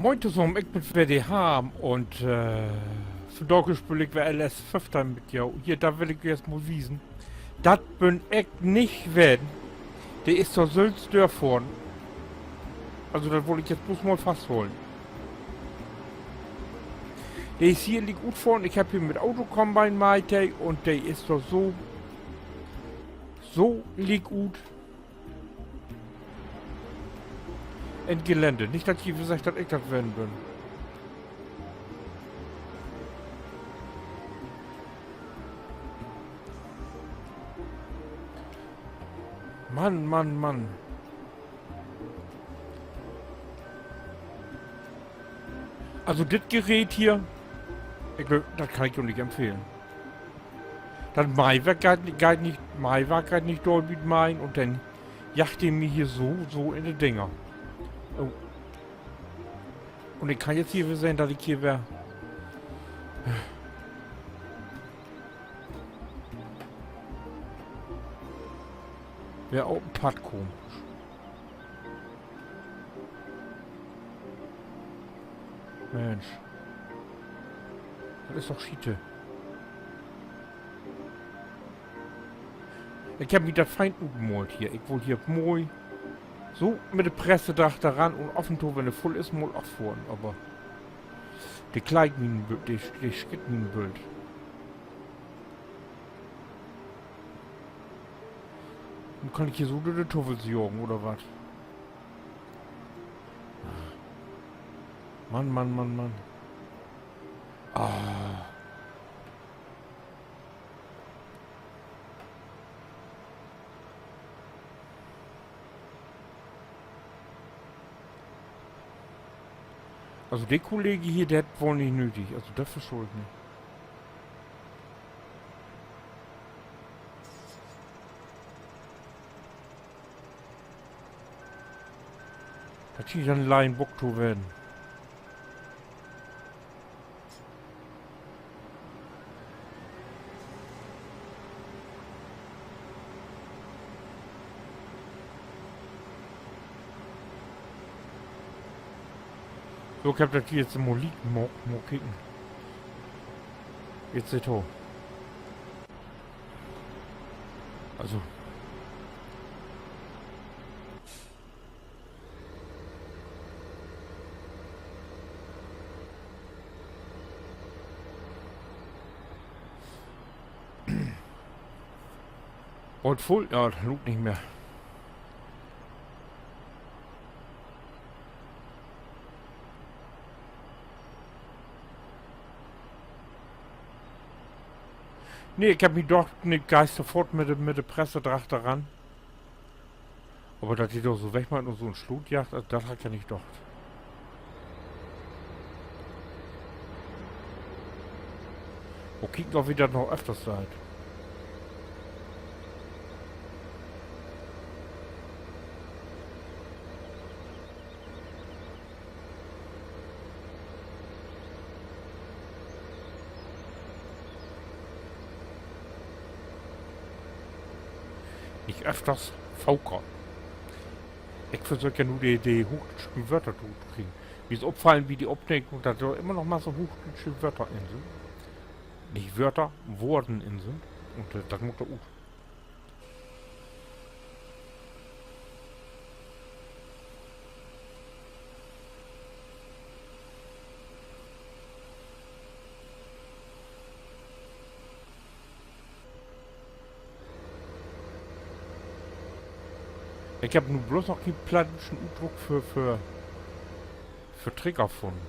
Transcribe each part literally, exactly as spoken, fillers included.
Moin tosamen, ik bün weer de Harm un, äh, vandaag speel ik weer L S föffteihn mit jo. Hier, dat will ik jo eerst mal wiesen. Dat bün ik nich ween. De is dor sülvst dörfohren. Also, dat wull ik jetzt bloots mal fasthollen. De is hier liek utfohren. Ik hebb hier mit Autocombine meiht un de is dor so, so liek ut. In Gelände. Nich, dat ji seggt, dat ik dat ween bün. Mann, Mann, Mann. Also, dit Gerät hier, ik glööv, dat kann ik jo nich empfehlen. Dat Meiwark geiht, geiht nich, Meiwark geiht nich dor bi mien un denn jaagt de mi hier so, so in de Dinger. Oh. Un ik kann jetzt hier weer sehn, dat ik hier weer, weer op en Padd kaam. Mensch. Dat is doch Schiete. Ik hebb mi dat fein utmaalt hier. Ik wull hier moi so mit de Presse dor achteran un af un to, wenn de vull is, mal affohren, aver de kleidt mien Bi-, de, de schitt mien Bild. Nu kann ik hier so dör de Tuffels jagen, oder wat? Mann, Mann, Mann, Mann. Ah. Also, de Kollege hier, de hett woll nich nödig. Also, dat verstah ik nich. Dat schient ja en Leinbock to ween. So, ik hebb dat hier jetzt mal liek maakt, mal kieken. Jetzt seht to. Also. Woort vull? Ja, dat lukt nich mehr. Nee, ik hebb mi doch, nee, geihst du foort mit de, mit de Presse drachteran. Aver dat de dor so weg maakt un so in Sloot jaagt, also dat harr ik ja nich dacht. Mal kieken, of wi dat noch öfters seht. Nich öfters, faker. Ik versöök ja nu, de, de hoochdüütschen Wöör to kriegen. Mi is opfallen bi de Opnehmen, dat dor immer noch mal so hoochdüütsche Wöör in sünd. Nich Wöör, Woorden in sünd. Un, äh, dat mutt dor ut. Ik hebb nu bloots noch keen plattdüütschen Utdruck för, för, för Trigger funnen.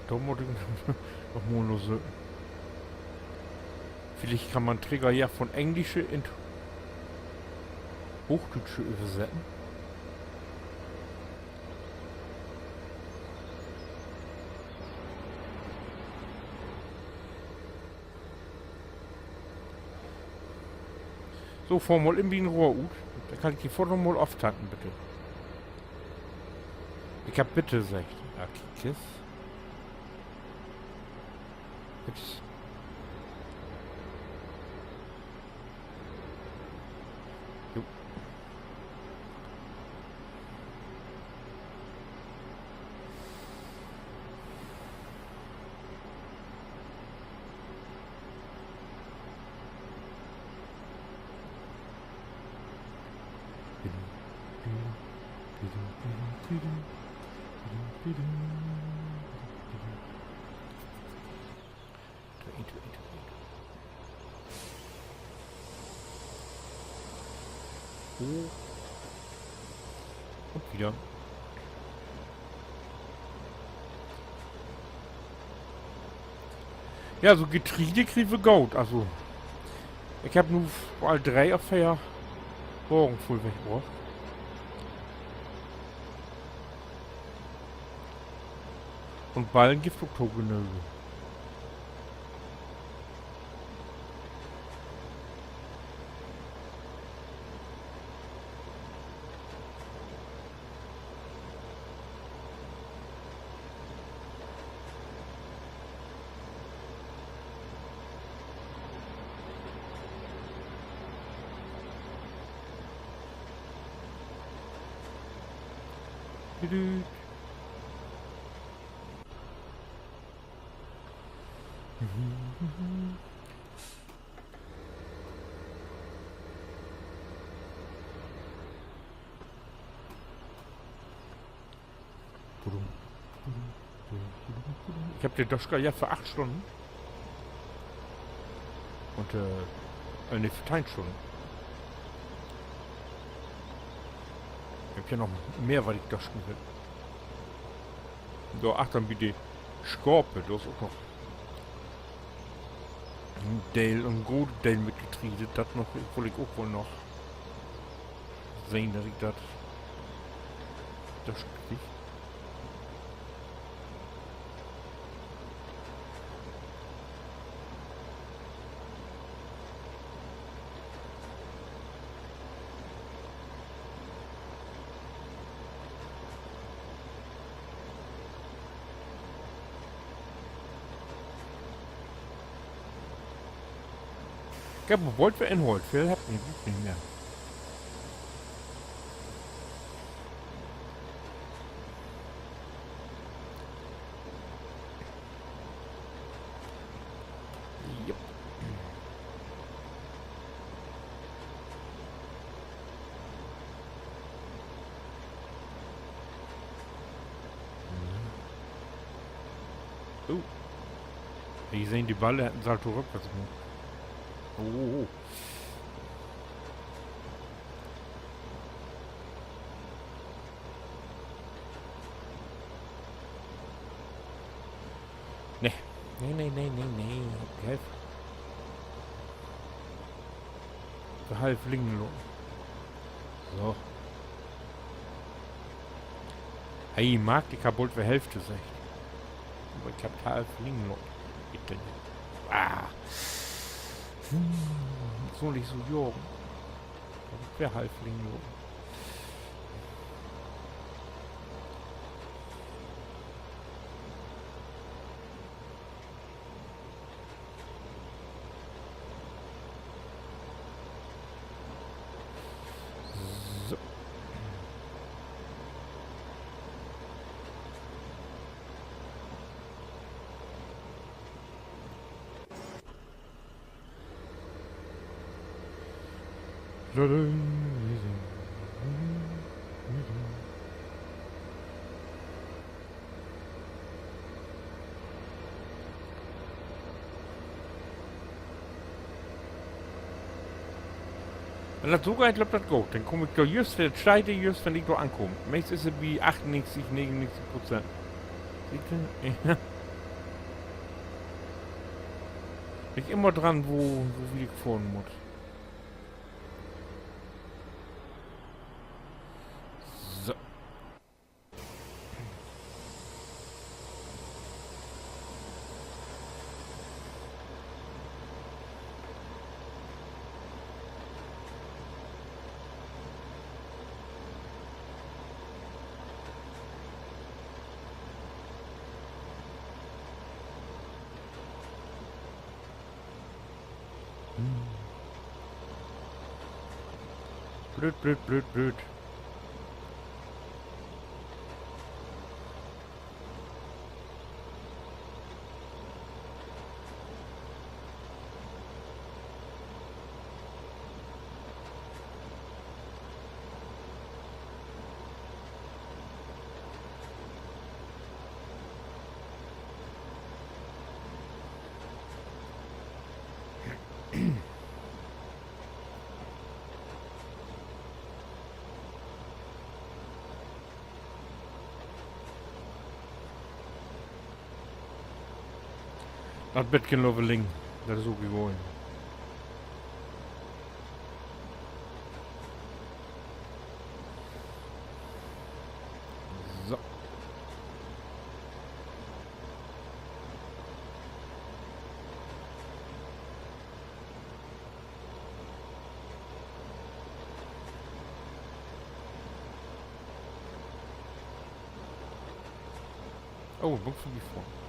Dor mutt ik noch mal na söken. Villicht kann man Trigger ja von Englische in Hoochdüütsche översetten. So, fohr mal in mien Rohr ut. Denn kann ik di foort noch mal aftanken, bitte. Ik hebb bitte seggt. Ja, kiek es. Ups. Jo. Oh. Un wieder. Ja, so Getreide kriegt wi goot. Also, ik hebb nu al dree of veer Wagen vull wegbrocht. Un Ballen gifft ok to Genöge. Düdüt. Ik hebb de Doschka ja för acht Stunnen. Un, äh, äh, nee, för teihn Stunnen. Ik hebb hier noch mehr, wat ik doschen will. Dor achtern bi de Schaap, dor is ok noch en Deel, en groot Deel mit Getreide. Dat noch, wull ik ok woll noch sehn, dat ik dat, dat krieg. Ik hebb bald weer Inholt. Veel hebb ik nich mehr. Jup. Oh. Ji sehn, de Ball hett en Salto rückwarts maakt. Oh. Nee. Nee, nee, nee, nee, nee. Help. Weer half liggen laten. So. He markt, ik hebb bald weer Hälfte seggt. Aver ik hebb half liggen laten. Bitte. Ah. Hm, sull ik so jagen? Hebb ik weer half liggen laten. So. Wenn dat so geiht, löppt dat goot. Denn kaam ik dor jüst, de steiht jüst, wenn ik dor ankaam. Meest is he bi achtunnegentig, negenunnegentig Prozent. Süht ji? Liggt immer dran, wo, wo wiet ik fohren mutt. So. Blööd, blööd, blööd, blööd. Dat Bitken överleggen, dat is ok egal. So. Oh, Bank vörbi fohren.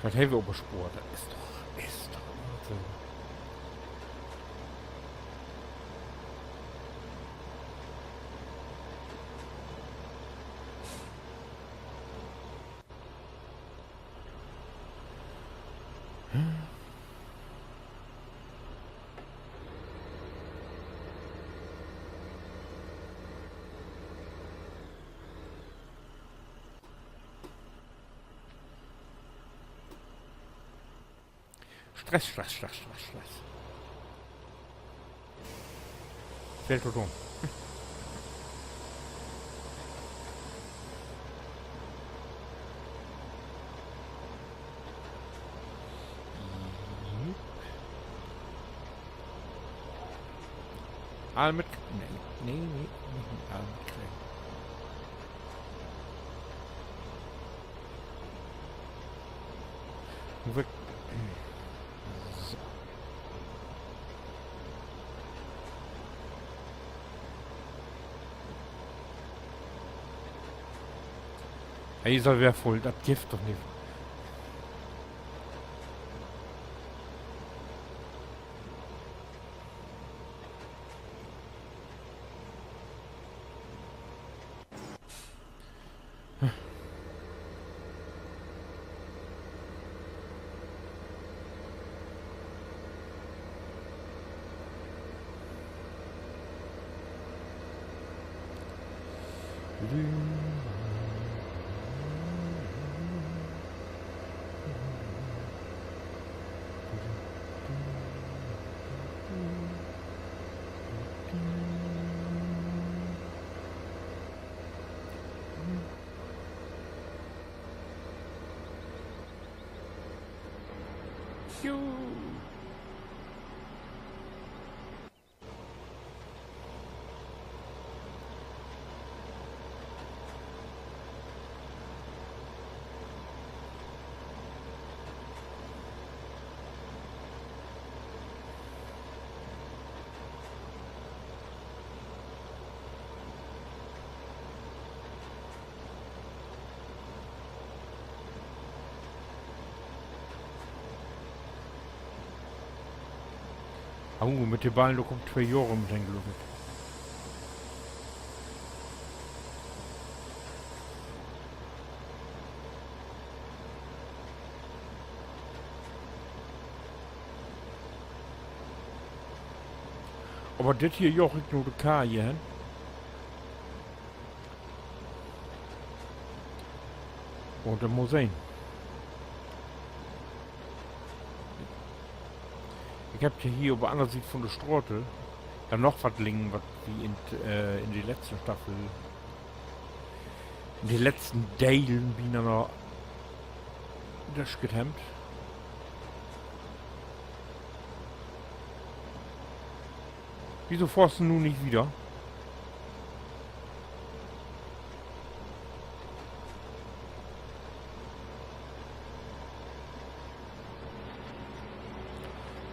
Dat hebbt wi op de Spoor. Dat is doch, is doch immer so. Stress, Stress, Stress, Stress, Stress, Stress. Veel to doon. All mit, nee, nee, nee, nich mit all mitkriegen. Nu will ik, so. He is al weer vull, dat gifft doch nich. Oh, mit de Ballen, dor kummt twee Johr mit hen, glööv ik. Aver dit hier joch ik nu de Kar hier hen. Un denn mal sehn. Ik hebb ja hier op de anner Siet von de Straat denn noch wat liggen, wat wi in, äh, in de letzte Staffel, in de letzten Delen binanner dösket hebbt. Wieso fohrst du nu nich wieder?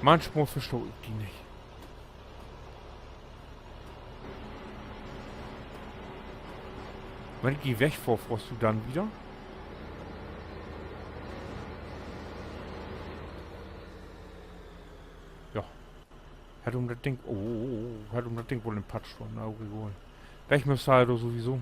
Manchmal verstah ik di nich. Wenn ik di wegfohr, fohrst du denn wieder? Ja. Hett hum dat Ding, oh, hett hum dat Ding woll in'n Padd stahn, na, ok egal. Weg müsst he doch sowieso.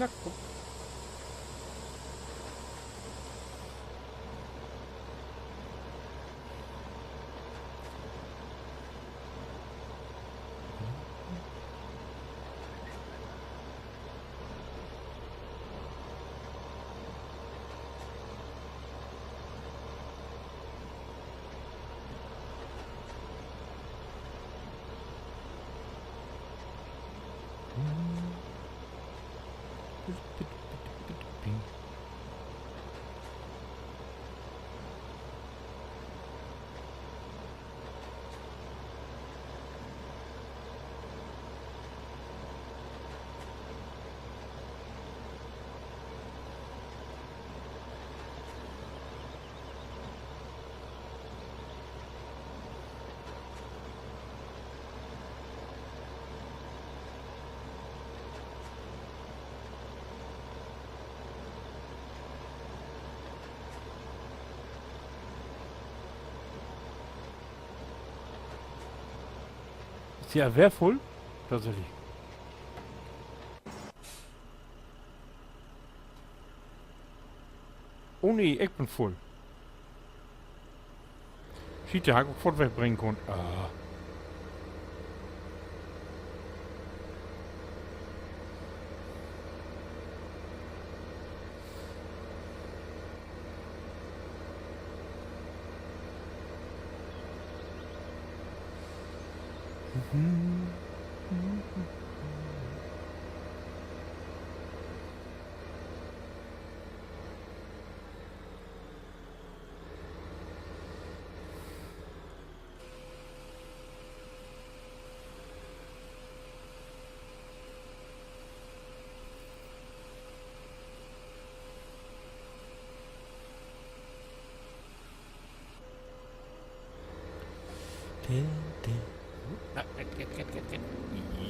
Jakob. Is de al weer vull? Tatsächlich. Oh nee, ik bün vull. Schiet, de harr ik ok foort wegbringen kunnt. Ah.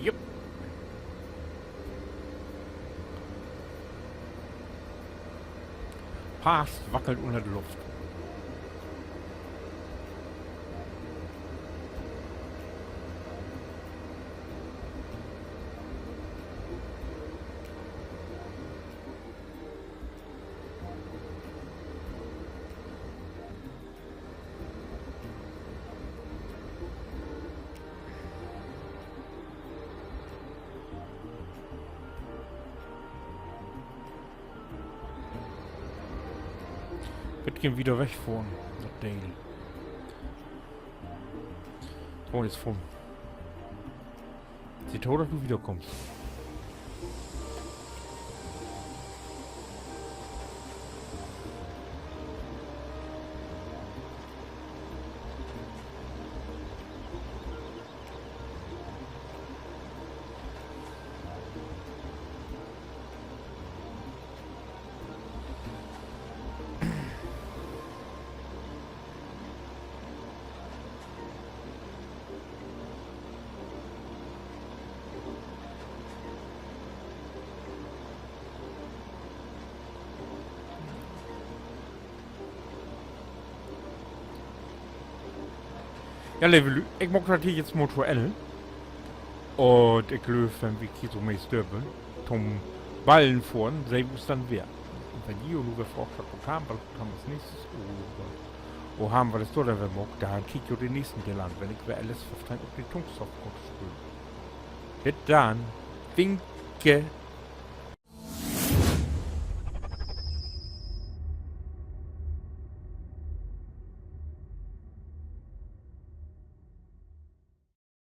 Jupp. Pass, wackelt ünner de Luft. Beten wieder wegfohren, dat Deel. Oh, is vull. Sieh to, dat du wiederkummst. Ja, leve Lüüd, ik maak dat hier jetzt mal to Enn. Un ik glööv, wenn wi hier so meist dör bün, to'n Ballen fohren, seht wi us denn weer. Un wenn ji nu weer fraagt, wat Programm, wat Programm as nächstes, oder, oh, hebbt wi dat dor denn weer maakt, denn kiekt jo den nächsten Deel an, wenn ik weer L S föffteihn op de Tungsofkort speel. Bit denn. Winke.